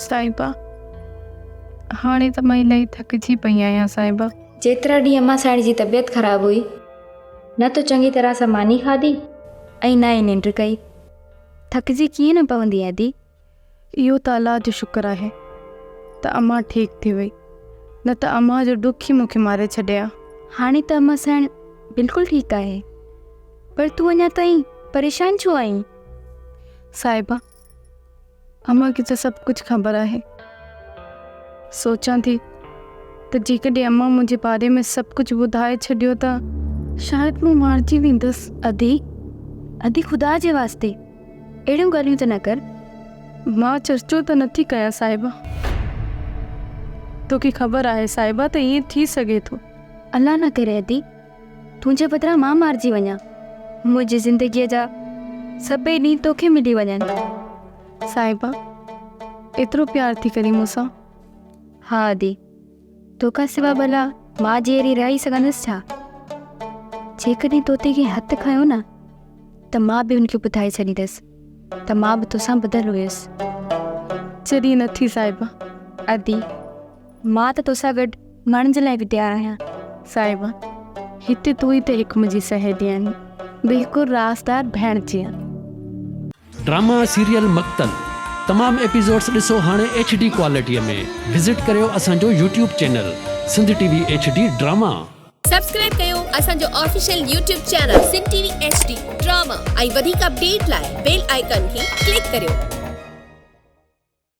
صاحبه، هاڻي ته مان الاهي ٿڪجي پئي آهيان صاحبه. جيترا ڏينهن امان سائڻ جي طبيعت خراب هئي، نه تو چڱي طرح سان ماني کاڌي ۽ نه ئي ننڊ ڪئي. ٿڪجي ڪيئن نه پوندين ادي؟ اهو ته الله جو شڪر آهي ته امان ٺيڪ ٿي وئي، نه ته امان جو ڏک ئي مون کي ماري ڇڏي ها. هاڻي ته امان سائڻ بلڪل ٺيڪ آهي، پر تون اڃا تائين پريشان ڇو آهين؟ صاحبه، امان کي ته سڀ ڪجهه خبر آهي. سوچان ٿي ته جيڪڏهن امان منهنجي باري ۾ سڀ ڪجهه ٻڌائي ڇڏيو ته شايد مون مارجي ويندس. ادي، ادي خدا جي واسطي اهڙيون ڳالهيون ته نه ڪر. مان چرچو ته نٿي ڪيان صاحبه. توکي خبر آهي صاحبه ته ائين ٿي سگهي ٿو. الله نه ڪري ادي، تنهنجي بدران مان مارجي وڃان. منهنجي زندگيء جا سڀئي ڏينهن توکي ملي وڃن. صاحبه، ايترو پيار ٿي ڪرين مون سان؟ ها ادي، توکان سوا ڀلا مان جيئري رهي سگهندس ڇا؟ جيڪڏهن توتي ڪنهن هٿ کنيو نه ته مان به هن کي ٻڌائي ڇڏيندس ته مان به توسان ٻڌل هيس. چري نه ٿي صاحبه. ادي، مان ته توسان گڏ مرڻ جي لاء به تيار آهيان. صاحبه، هتي تون ئي ته هڪ منهنجي سهيلي آهين، بلڪل رازدار ڀيڻ جيان. ڊراما سيريل مقتل تمام ايپيسوڊس ڏسو هاڻي ايڇ ڊي ڪوالٽي ۾ وزٽ ڪريو اسان جو YouTube channel Sindh T V H D drama. Subscribe ڪيو اسان جو official YouTube channel Sindh T V H D drama ۽ وڌيڪ اپڊيٽ لاء بيل آئيڪان کي ڪلڪ ڪريو.